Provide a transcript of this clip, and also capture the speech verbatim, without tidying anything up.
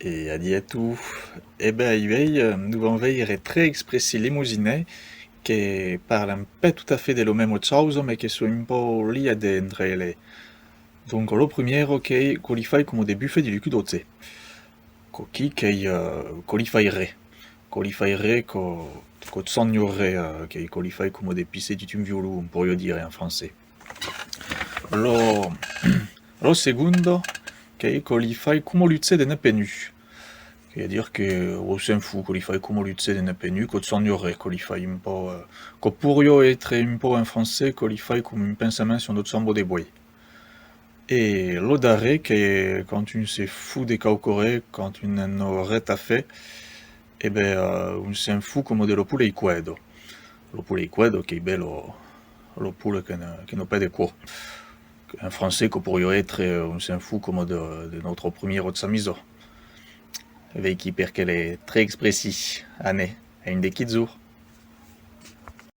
E adieu a tots. E ben, uèi, eh, nos vam veire tres expressius lemosinés que parlan pas tot a fait de la mèma chausa, mas que son un pauc liats entre eles. Donc, lo primièr, qu'es: quò li fai coma de bufar dins lo cul dau gèp. Quò-quí qu'es, eh, quò li fai ren. Quò li fai ren, quò, quò sonha ren, eh, qu'es quò li fai coma de pissar dins un violon, on poiriá dire en francés. Lo, lo segonda, qu'es quò li fai coma lo gèp de Nepenu. Qu'es a dire que, on s'en fot, quò li fai coma lo gèp de Nepenu, quò sonha ren, quò li fai un pauc, eh, quò poiriá èstre un pauc en francés, quò li fai coma un pensament sus una chamba de bois. E lo darrier, qu'es quand on se fot de quauqua ren, quand on n'en a ren a faire, e ben, eh, on s'en fot coma de la pola equada. La pola equada, qu'es ben la, la pola que n'a, que n'a pas de cua. En francés, quò poiriá èstre, eh, on s'en fot coma de, de nòstra primièra chamisa. Veiquí perqué les tres expressius. Anem, a un de quilhs jorns.